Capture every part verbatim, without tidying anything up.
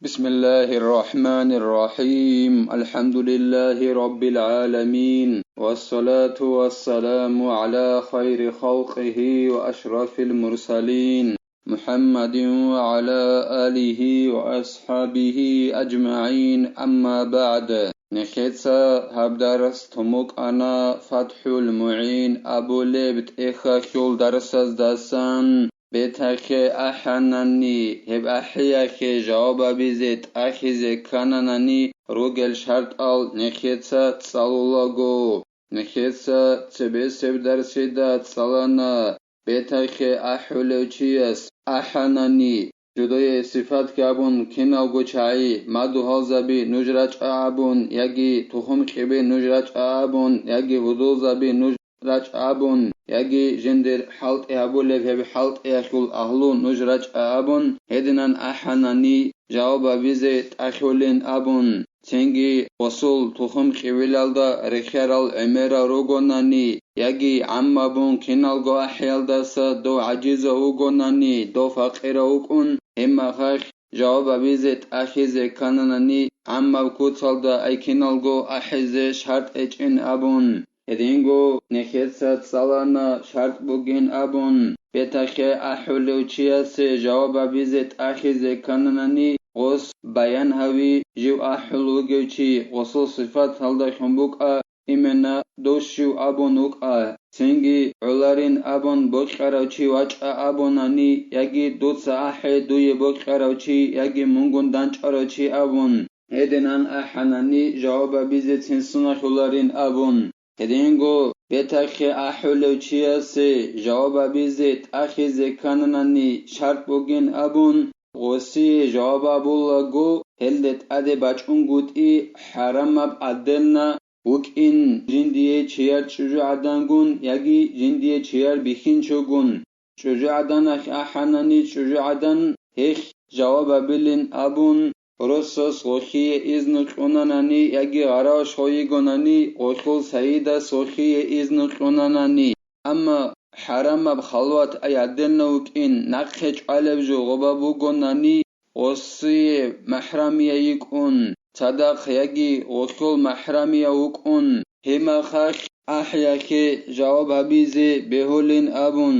بسم الله الرحمن الرحيم. الحمد لله رب العالمين. والصلاة والسلام على خير خلقه وأشرف المرسلين محمد وعلى آله وأصحابه أجمعين. أما بعد. Нехеца гьаб дарс тумукъана ФатхӀул МугӀин абулеб тӀехьалъул дарсаздасан. Бетахъе ахӀанани, гьеб ахӀиялъе жаваб гьабизе тӀахьизе ккананани ругел шартӀал нехеца цӀалулаго. Нехеца цебесеб дарсида цӀалана, бетахъе ахӀулев чияс ахӀанани, жидее сипат гьабун киналго чагӀи, мадугьалзаби нуж рачӀа абун яги тухум-кьиби нуж рачӀа абун яги гьудулзаби нуж рачӀа абун, яги жиндир хӀалтӀи гьабулеб гьеб хӀалтӀиялъул агьлу нуж рачӀа абун, гьединан ахӀанани, жаваб гьабизе тӀахьулин абун, цинги гъосул тухум-кьибилалда рехиарал гӀемерал ругонани, яги гӀаммабун киналго ахӀиялдаса дов гӀажизав вугонани, дов факъирав вукӀун, гьеб мехалъ жаваб гьабизе тӀахьизе ккананани, гӀаммаб куцалда ай киналго ахӀизе шартӀ гьечӀин абун. Гьединго нехеца цӀалана шартӀ бугин абун, бетахъе ахӀулев чиясе жаваб гьабизе тӀахьизе ккананани, гъос баян гьави, жив ахӀул вугев чи, гъосул сипаталдалъун букӀа, имена дов щив абун вукӀа, цинги гӀоларин абун бокьарав чи вачӀа абунани, яги дуца ахӀе дуе бокьарав чи, яги мунгун дандчӀварав чи абун. Гьединан ахӀанани, жаваб гьабизе цин сунахьуларин абун. Гьединго бетахъе ахӀулев чиясе жаваб гьабизе тӀахьизе ккананани шартӀ бугин абун, гъосие жаваб гьабулаго, гьелде тӀаде бачӀунгутӀи хӀарамаб гӀаделна вукӀин жиндие чияр чӀужугӀадангун яги жиндие чияр бихьинчогун. ЧӀужугӀаданалъ ахӀанани чӀужугӀадан гьелъ жаваб гьабилин абун, росас гъолъие изну кьунанани яги гъарав щойигонани, гъолъул сайидас гъолъие изну кьунанани. Амма хӀарамаб халват ай гӀаделна вукӀин, нахъе чӀвалеб жо гъоба бугонани, гъосие махӀрамия йикӀун, цадахъ яги гъолъул махӀрамия вукӀун, гьеб мехалъ ахӀиялъе жаваб гьабизе бегьулин абун.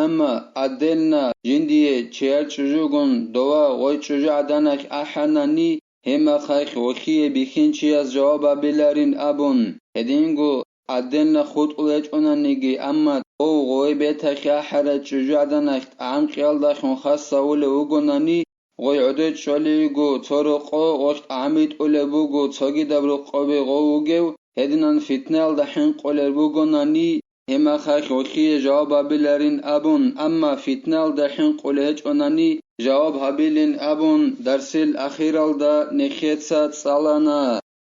Амма гӀаделна жиндие чияр чӀужугун дова гъой чӀужугӀаданалъ ахӀанани, гьеб мехалъ гъолъие бихьинчияс жаваб гьабиларин абун. Гьединго гӀаделна хутӀул гьечӀонаниги, амма дов гъой бетахъе ахӀарай чӀужугӀаданалъ тӀагӀам кьиялдалъун хасавулев вугонани, гъой гӀодой чӀвалей йиго цо рокъо, гъолъ тӀагӀам битӀулеб буго цогидаб рокъобе гъов вугев, гьединан фитнаялда хӀинкъулел ругонани, гьеб мехалъ гъолъие жаваб гьабиларин абун, амма фитнаялда хӀинкъулей гьечӀонани, жаваб гьабилин абун, дарсил ахиралда нехеца цӀалана.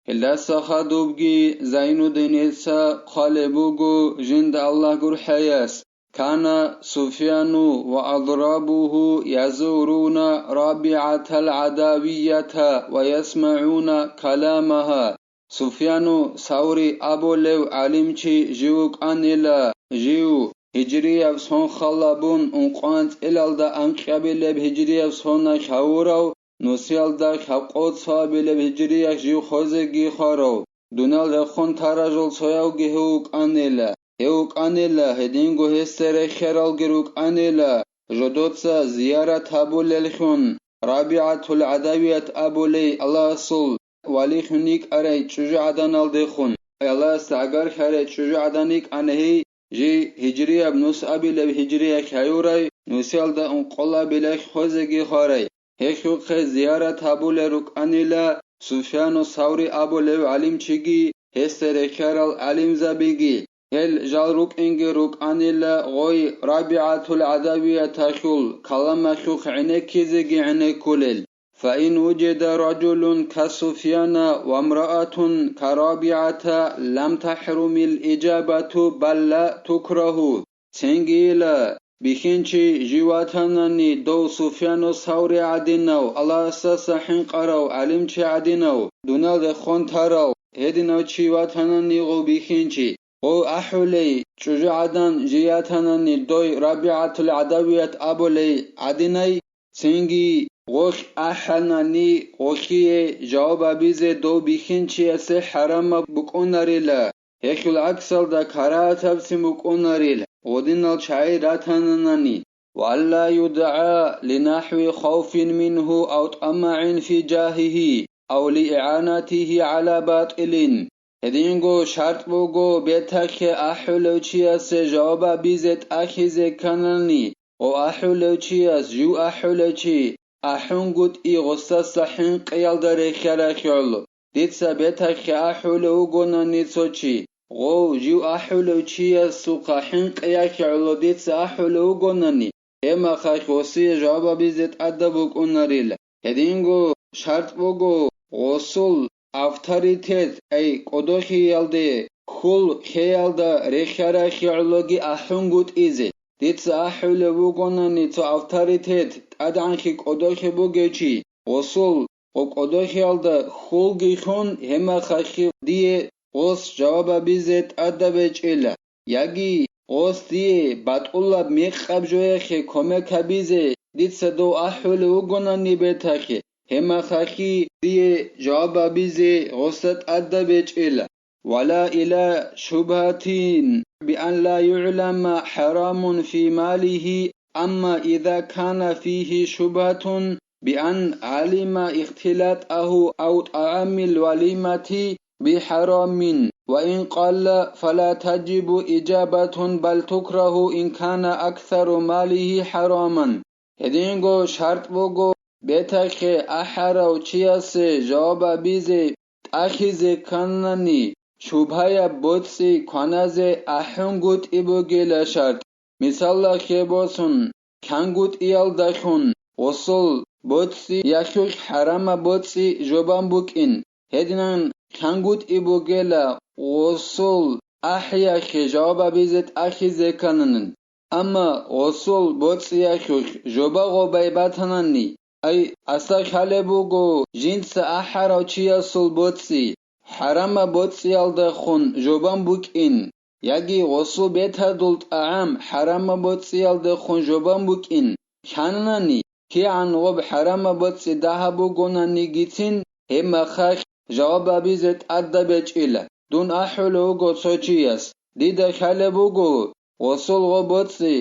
Гьелдаса хадубги Зайнуддиница хъвалеб буго жинда Аллагь гурхӀаяс: كان سفيان وأضرابه يزورون رابعة العدوية ويسمعون كلامها. Суфьяну Саври абулев гӀалимчи жив вукӀанила, жив, гьижрияб сон халабун ункъоанцӀилалда анкьабилеб гьижрияб соналъ гьавурав, нусиялда лъабкъо цоабилеб гьижриялъ жив хвезеги хварав, дунал рехун таражул цоявги гьев вукӀанила. Гьев вукӀанила, гьединго гьесда рехиаралги рукӀанила, жодоца зиярат гьабулеллъун, РабигӀатул ГӀадавият абулей Аллагьасул валилъун йикӀарай чӀужугӀаданалдехун. Аллагьасда гӀагарлъарай чӀужугӀадан йикӀана гьей, жий гьижрияб нусабилеб гьижриялъ гьаюрай, нусиялда ункъолабилелъ хвезеги хварай. Гьелъухъе зиярат гьабулел рукӀанила Суфьяну Саври абулев гӀалимчиги, гьесда рехиарал гӀалимзабиги. Гьел жал рукӀинги рукӀанила гъой РабигӀатул ГӀадавияталъул каламалъухъ гӀенеккизеги гӀенеккулел. فإن وجد رجل كسفيان وامرأة كرابعة لم تحرم الإجابة بل لا تكره. Цинги ила, бихьинчи жив ватанани, дов Суфьяну Саври гӀадинав, Аллагьасдаса хӀинкъарав гӀалимчи гӀадинав, дунал рехун тарав, гьединав чи ватанани гъов бихьинчи, гъов ахӀулей, чӀужугӀадан жий ятанани, дой РабигӀатул ГӀадавият абулей гӀадинай, цинги гъолъ ахӀанани, гъолъие жаваб гьабизе дов бихьинчиясе хӀарамаб букӀунарила, гьелъул гӀаксалда карагьатабцин букӀунарил, гъодинал чагӀи ратананани. وألا يدعى لنحو خوف منه أو طمع في جاهه أو لإعانته على باطل. Гьединго шартӀ буго, бетахъе ахӀулев чиясе жаваб гьабизе тӀахьизе кканани, ва ахӀулев чияс жив ахӀулев чи ахӀунгутӀи гъосдаса хӀинкъиялда рехьа-рахьулъ, дица бетахъе ахӀулев вугонани цо чи, гъов жив ахӀулев чиясухъа хӀинкъи яхьулъ дица ахӀулев вугонани, гьебмахалъ гъосие жаваб гьабизе тӀадаб букӀунарила. Гьединго шартӀ буго гъосул авторитет, ай кӀодолъиялде, хьул хьеялда рехьа-рахьулъги ахӀунгутӀизе. Дица ахӀулев вугонани цо авторитет, тӀадегӀанлъи кӀодолъи бугев чи, гъосул гъо кӀодолъиялда хьулги хьун, гьебмахалъ дие гъос жаваб гьабизе тӀадаб гьечӀила, яги гъос дие батӀулаб мекъаб жояхъе кумек гьабизе дица дов ахӀулев вугонани бетахъе, гьебмахалъ дие жаваб гьабизе гъосда тӀадаб гьечӀила. ولا إلى شبهة بأن لا يعلم حرام في ماله، أما إذا كان فيه شبهة بأن علم اختلاطه أو طعام الوليمة بحرام، وإن قل فلا تجب إجابة، بل تكره إن كان أكثر ماله حراما. Гьединго шартӀ буго, бетахъе ахӀарав чиясе жаваб гьабизе тӀахьизе кканани, шубгьаяб боцӀи кваназе ахӀунгутӀи бугила шартӀ. Мисалалъе босун, кангутӀиялдалъун гъосул боцӀи яхъулъ хӀарамаб боцӀи жобан букӀин, гьединан кангутӀи бугела гъосул ахӀиялъе жаваб гьабизе тӀахьизе ккананин. Амма гъосул боцӀиялъулъ жоба гъобай батанани, ай, асда хъалеб буго жинца ахӀарав чиясул боцӀи, хӀарамаб боцӀиялдехун жобан букӀин, яги гъосул бетадул тӀагӀам хӀарамаб боцӀиялдехун жобан букӀин, лъанани, кигӀан гъоб хӀарамаб боцӀи дагьаб бугонанигицин, гьебмахалъ жаваб гьабизе тӀадаб гьечӀила. Дун ахӀулев вуго цо чияс, дида хъалеб буго, гъосул гъоб боцӀи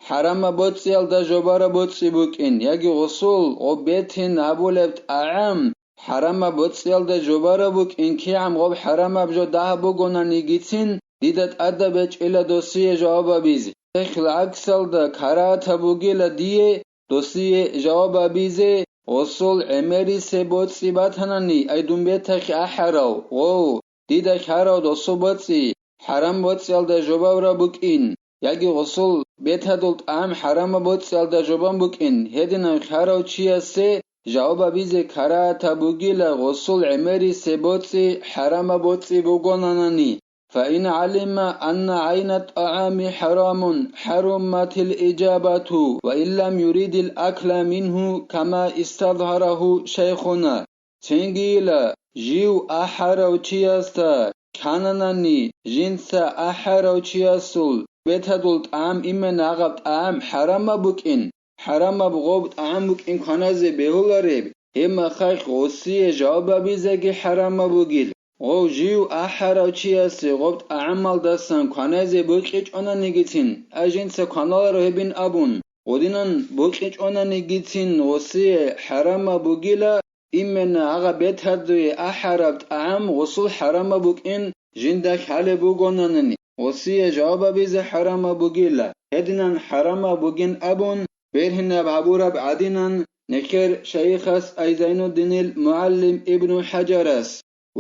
хӀарамаб боцӀиялда жобараб боцӀи букӀин, яги гъосул гъоб бетин гьабулеб тӀагӀам хӀарамаб боцӀиялда жобараб букӀин, кигӀан гъоб хӀарамаб жо дагьаб бугонанигицин, дида тӀадаб гьечӀила досие жаваб гьабизе. Гьелъул гӀаксалда карагьатаб бугила дие досие жаваб гьабизе, гъосул гӀемерисеб боцӀи батанани, ай дун бетахъе ахӀарав, гъов, дида хъарав досул боцӀи хӀарам боцӀиялда жобараб букӀин, яги гъосул бетадул тӀагӀам хӀарамаб боцӀиялда жобан букӀин, гьединав хъарав чиясе жаваб гьабизе карагьатаб бугила гъосул гӀемерисеб боцӀи хӀарамаб боцӀи бугонанани. فإن علم أن عين الطعام حرام حرمت الإجابة وإن لم يرد الأكل منه كما استظهره شيخنا. Цинги ила, жив ахӀарав чиясда ккананани, жинца ахӀарав чиясул бетадул тӀагӀам, имена гъаб тӀагӀам хӀарамаб букӀин, хӀарамаб гъоб тӀагӀам букӀин кваназе бегьулареб, гьебмахалъ гъосие жаваб гьабизеги хӀарамаб бугил. Гъов жив ахӀарав чиясе гъоб тӀагӀамалдасан кваназе бокьичӀонанигицин, ай жинца кваналаро гьебин абун, гъодинан бокьичӀонанигицин гъосие хӀарамаб бугила, имена гьагъа бетадуе ахӀараб тӀагӀам гъосул хӀарамаб букӀин жинда хъалеб бугонанани, гъосие жаваб гьабизе хӀарамаб бугила, гьединан хӀарамаб бугин абун, бергьинаб гьабураб гӀадинан нехер шайихас ай Зайнуддинил мугӀаллим Ибну ХӀаджарас: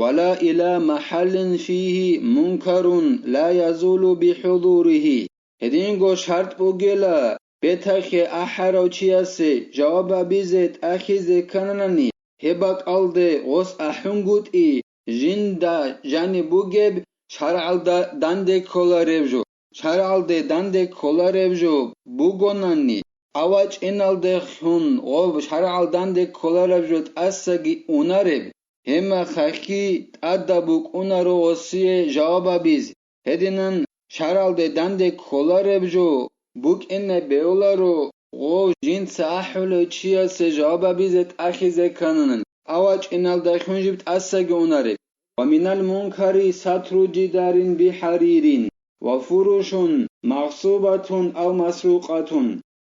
ولا إلى محل فيه منكر لا يزول بحضوره. Гьединго шартӀ бугела, бетахъе ахӀарав чиясе жаваб гьабизе тӀахьизе ккананани, гьеб бакӀалде гъос ахӀунгутӀи, жинда жаниб бугеб шаргӀалда данде кколареб жо. ШаргӀалде данде кколареб жо бугонани, авачӀиналдехун гъоб шаргӀал данде кколареб жо тӀасаги унареб, гьебмахалъги тӀадаб букӀунаро гъосие жаваб гьабизе. Гьединан шаргӀалде данде кколареб жо букӀине бегьуларо гъов жинца ахӀулев чиясе жаваб гьабизе тӀахьизе кканани, авачӀиналдалъун жиб тӀасаги унареб. Ва минал мункари сатру жидарин бихӀаририн ва фурушун махсубатун ав масрукъатун.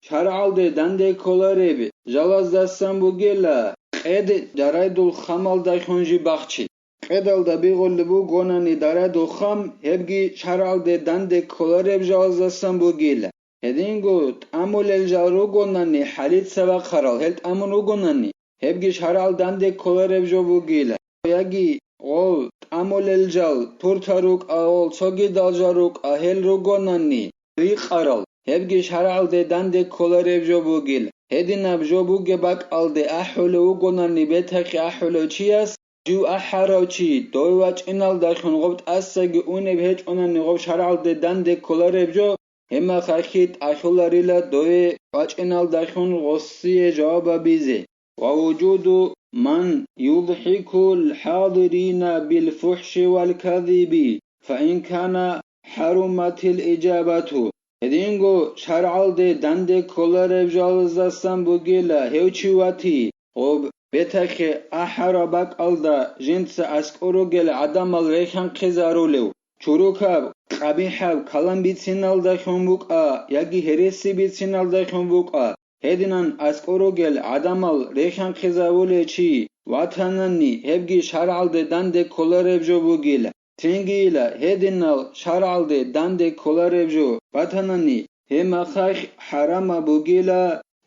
ШаргӀалде данде кколареб жалаздасан бугела, къед дарайдул хамалдалъун жиб бахчи. Къедалда бигъулеб бугонани дарайдул хам, гьебги шаргӀалде данде кколареб жалаздасан бугела. Гьединго тӀамулел жал ругонани хӀалица бахъарал, гьел тӀамун ругонани, гьебги шаргӀал данде кколареб жо бугела. Яги гъол тӀамулел жал турта рукӀа, гъол цогидал жал рукӀа, гьел ругонани рикъарал, гьебги шаргӀалде данде кколареб жо бугел. Гьединаб жо бугеб бакӀалде ахӀулев вугонани бетахъе ахӀулев чияс, жив ахӀарав чи, дове вачӀиналдалъун гъоб тӀасаги унеб гьечӀонани гъоб шаргӀалде данде кколареб жо, гьебмахалъги тӀалъуларила дове вачӀиналдалъун гъосие жаваб гьабизе. Ва вужуду ман юдхӀикул хӀадирина бил фухӀши вал казиби, фа ин кана хӀаруматил ижабату. Гьединго шаргӀалде данде кколареб жалаздасан бугела гьев чи вати, гъоб бетахъе ахӀараб бакӀалда жинца аскӀор ругел гӀадамал реханхъизарулев, чурукаб, къабихӀаб калам бициналдалъун букӀа яги гьереси бициналдалъун букӀа, гьединан аскӀор ругел гӀадамал реханхъизавулев чи ватанани, гьебги шаргӀалде данде кколареб жо бугила. Цинги-ила гьединал шаргӀалде данде кколареб жо батанани, гьебмахалъ хӀарамаб бугила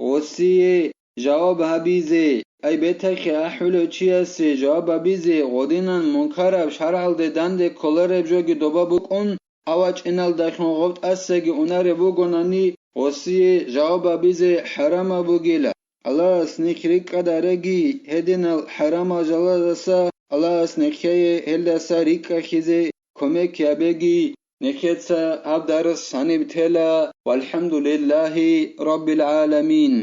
гъосие жаваб гьабизе, ай бетахъе ахӀулев чиясе жаваб гьабизе гъодинан мункараб шаргӀалде данде кколареб жоги доба букӀун, авачӀиналдалъун гъоб тӀасаги унареб бугонани, гъосие жаваб гьабизе хӀарамаб бугила. Аллагьас нихъ рикӀкӀадареги, гьединал хӀарамал жалаздаса Аллагьас нихъее гьелдаса рикӀкӀахьизе кумек гьабеги. Нихъеца гьаб дарс гьаниб тела. ВалхӀамдулиллагьи раббил гӀаламин.